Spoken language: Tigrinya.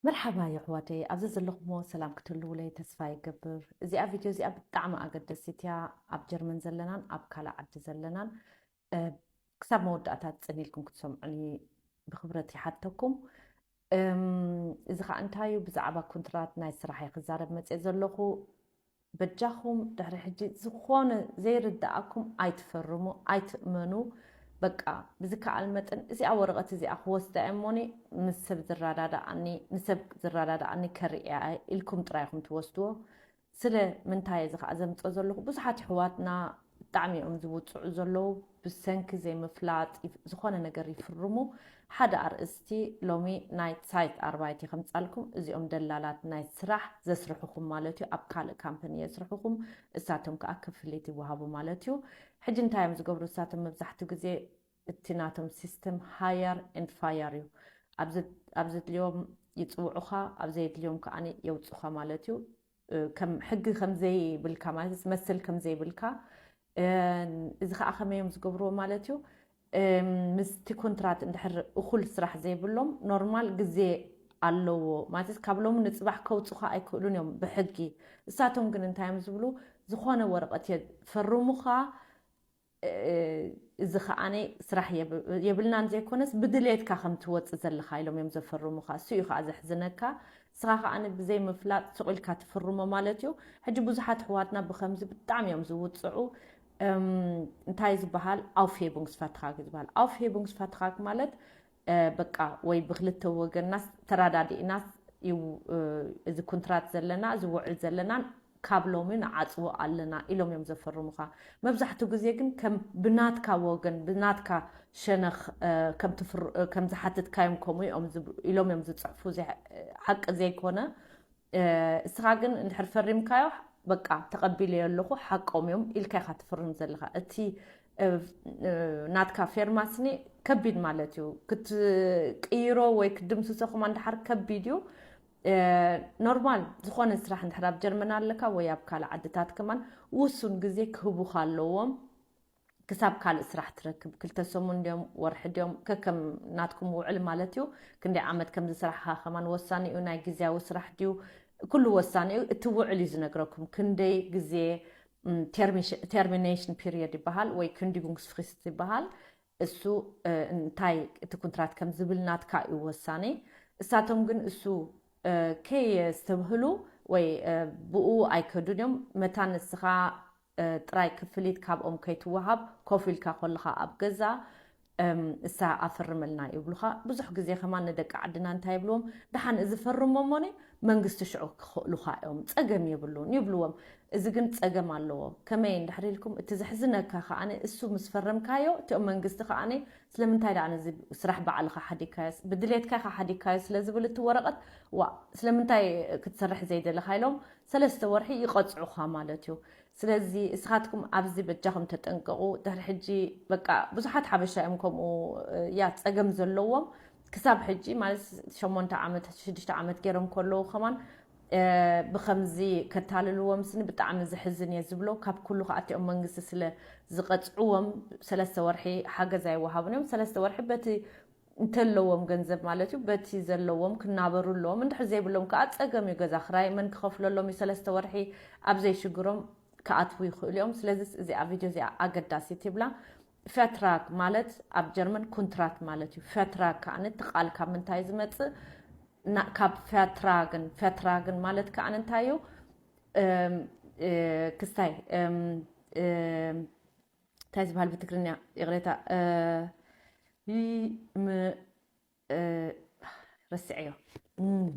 መርሓባ የሕዋተይ፣ ኣብዚ ዘለኹሞ ሰላም ክትህልውለይ ተስፋ ይገብር። እዚኣ ቪድዮ እዚኣ ብጣዕሚ ኣገደሲት እያ። ኣብ ጀርመን ዘለናን ኣብ ካልእ ዓዲ ዘለናን፣ እ፣ ክሳብ መወዳእታ ጽን ኢልኩም ክትሰምዑኒ ብኽብረት ይሓተኩም። እም፣ እዚ ኸኣ እንታይ እዩ? ብዛዕባ ኮንትራት ናይ ስራሕ እየ ክዛረብ መጽየ ዘለኹ። በጃኹም ድሕሪ ሕጂ ዝኾነ ዘይርድኣኩም ኣይትፈርሙ፣ ኣይትእመኑ። በቃ ብዝከኣል መጠን እዚኣ ወረቐት እዚኣ ክወስዳ እየ እሞኒ ምስ ሰብ ዝረዳድኣኒ፣ ንሰብ ዝረዳድኣኒ ከርእያ እየ ኢልኩም ጥራይ ኢኹም ትወስድዎ። ስለ ምንታይ እዚ ኸዓ ዘምፅኦ ዘለኹ፣ ብዙሓት ኣሕዋትና ብጣዕሚ እዮም ዝውፅዑ ዘለዉ ብሰንኪ ዘይምፍላጥ ይፍ-፣ ዝኾነ ነገር ይፍርሙ። ሓደ ኣርእስቲ ሎሚ ናይ ሳይት ኣርባይት ከምፃልኩም፣ እዚኦም ደላላት ናይ ስራሕ ዘስርሕኹም ማለት እዩ። ኣብ ካልእ ካምፓኒ የስርሕኹም፣ እሳቶም ከዓ ክፍሊት ይወሃቡ ማለት እዩ። ሕጂ እንታይ እዮም ዝገብሩ እሳቶም? መብዛሕትኡ ግዜ እቲ ናቶም ሲስተም ሃየር ኤንድ ፋየር እዩ። ኣብ ዘ-፣ ኣብ ዘድልዮም ይፅውዑኻ፣ ኣብ ዘየድልዮም ከዓ የውፁኻ ማለት እዩ። እ፣ ከም ሕጊ ከም ዘይብልካ ማለት ዝመስል ከም ዘይብልካ፣ እ፣ እዚ ከዓ ከመይ እዮም ዝገብርዎ ማለት እዩ? እም፣ ምስቲ ኮንትራት እንድሕር እኹል ስራሕ ዘይብሎም ኖርማል ግዜ ኣለዎ ማለት ካብ ሎሚ ንፅባሕ ከውፁኻ ኣይክእሉን እዮም ብሕጊ። እሳቶም ግን እንታይ እዮም ዝብሉ? ዝኾነ ወረቐት የፈርሙኻ፣ እ፣ እዚ ከዓነ ስራሕ የብ-፣ የብልናን ዘይኮነስ ብድሌትካ ከም ትወፅእ ዘለኻ ኢሎም እዮም ዘፈርሙኻ። እሱ እዩ ከዓ ዘሕዝነካ። ንስኻ ከዓነ ብዘይምፍላጥ ስቕ ኢልካ ትፍርሞ ማለት እዩ። ሕጂ ብዙሓት ኣሕዋትና ብኸምዚ ብጣዕሚ እዮም ዝውፅዑ። እም፣ እንታይ ዝበሃል? ኣውፍሄቡንግስፈርትራግ ዝበሃል። ኣውፍሄቡንግስፈርትራግ ማለት፣ እ፣ በቃ ወይ ብክልተ ወገንናስ ተራዳዲእናስ እዩ፣ እ፣ እዚ ኩንትራት ዘለና፣ እዚ ውዕል ዘለናን ካብ ሎሚ ንዓጽዎ ኣለና ኢሎም እዮም ዘፈርሙኻ። መብዛሕትኡ ግዜ ግን ከም ብናትካ ወገን፣ ብናትካ ሸነኽ፣ እ፣ ከም ትፍር-፣ እ፣ ከም ዝሓትትካዮም ከምኡ እዮም ዝብ-፣ ኢሎም እዮም ዝጽሕፉ። እዚ ሓ-፣ ሓቂ ዘይኮነ፣ እ፣ እስኻ ግን እንድሕር ፈሪምካዮ፣ በቃ ተቐቢለዮ ኣለኹ፣ ሓቆም እዮም ኢልካ ኢኻ ትፍርም ዘለኻ። እቲ፣ እ፣ እ፣ ናትካ ፌርማስኒ ከቢድ ማለት እዩ። ክትቅይሮ ወይ ክትድምስሶ ከማን ደሓር ከቢድ እዩ። እ፣ ኖርማል ዝኾነ ስራሕ እንድሕር ኣብ ጀርመን ኣለካ ወይ ኣብ ካልእ ዓድታት ከማን ውሱን ግዜ ክህቡኻ ኣለዎም። ክሳብ ካልእ ስራሕ ትረክብ፣ ክልተ ሰሙን ድዮም፣ ወርሒ ድዮም፣ ከከም ናትኩም ውዕል ማለት እዩ። ክንደይ ዓመት ከም ዝሰራሕኻ ከማን ወሳኒ እዩ። ናይ ግዝያዊ ስራሕ ድዩ፣ ኩሉ ወሳኒ እዩ። እቲ ውዕል እዩ ዝነግረኩም ክንደይ ግዜ፣ ም፣ ተርሚሽ-፣ ተርሚኔሽን ፒሪየድ ይበሃል ወይ ኩንዲጉንግስፍሪስት ይበሃል። እሱ፣ እ፣ እንታይ እቲ ኩንትራት ከም ዝብል ናትካ እዩ ወሳኒ። እሳቶም ግን እሱ፣ እ፣ ከየስተብህሉ ወይ፣ እ፣ ብኡ ኣይከዱን እዮም። መታን ንስኻ፣ እ፣ ጥራይ ክፍሊት ካብኦም ከይትወሃብ ኮፍ ኢልካ ከለኻ ኣብ ገዛ፣ እም፣ እሳ ኣፈርመልና ይብሉኻ። ብዙሕ ግዜ ከማን ንደቂ ዓድና እንታይ ይብልዎም? ደሓን እዚ ፈርሞ እሞኒ መንግስቲ ሽዑ ክኽእሉኻ እዮም፣ ጸገም የብሉን ይብልዎም። እዚ ግን ጸገም ኣለዎ። ከመይ እንድሕር ኢልኩም፣ እቲ ዘሕዝነካ ከኣነ እሱ ምስ ፈረምካዮ፣ እቲኦም መንግስቲ ከኣነ ስለምንታይ ደኣ ነዚ ስራሕ ባዕልኻ ሓዲግካዮስ፣ ብድሌትካ ኢኻ ሓዲግካዮ ስለ ዝብል እቲ ወረቐት፣ ዋ፣ ስለምንታይ ክትሰርሕ ዘይደለኻ ኢሎም ሰለስተ ወርሒ ይቐጽዑኻ ማለት እዩ። ስለዚ እስኻትኩም ኣብዚ በጃኹም ተጠንቀቑ። ድሕሪ ሕጂ በቃ ብዙሓት ሓበሻ እዮም ከምኡ፣ ያ፣ ጸገም ዘለዎም። ክሳብ ሕጂ ማለት ሸሞንተ ዓመት፣ ሽዱሽተ ዓመት ገይሮም ከለዉ ከማን፣ እ፣ ብኸምዚ ከታልልዎም ስኒ ብጣዕሚ ዘሕዝን እየ ዝብሎ። ካብ ኩሉ ከኣ እቲኦም መንግስቲ ስለ ዝቐጽዕዎም ሰለስተ ወርሒ ሓገዝ ኣይወሃቡን እዮም። ሰለስተ ወርሒ በቲ እንተለዎም ገንዘብ ማለት እዩ፣ በቲ ዘለዎም ክናበሩ ኣለዎም። እንድሕር ዘይብሎም ከኣ ጸገም እዩ። ገዛ ክራይ መን ክኸፍለሎም እዩ? ሰለስተ ወርሒ ኣብ ዘይሽግሮም ክኣትዉ ይኽእሉ እዮም። ስለዚ እዚኣ ቪድዮ እዚኣ ኣገዳሲት ይብላ። ፈትራግ ማለት ኣብ ጀርመን ኩንትራት ማለት እዩ። ፈትራግ ከኣ እቲ ቃል ካብ ምንታይ ዝመጽእ? ና-፣ ካብ ፈትራግን፣ ፈትራግን ማለት ከኣ እንታይ እዩ? እም፣ እ፣ ክስታይ፣ እም፣ እም፣ እንታይ ዝበሃል ብትግርኛ? ይቕሬታ፣ እ፣ ይ-፣ ም-፣ እ፣ ረስዐዮ። እም፣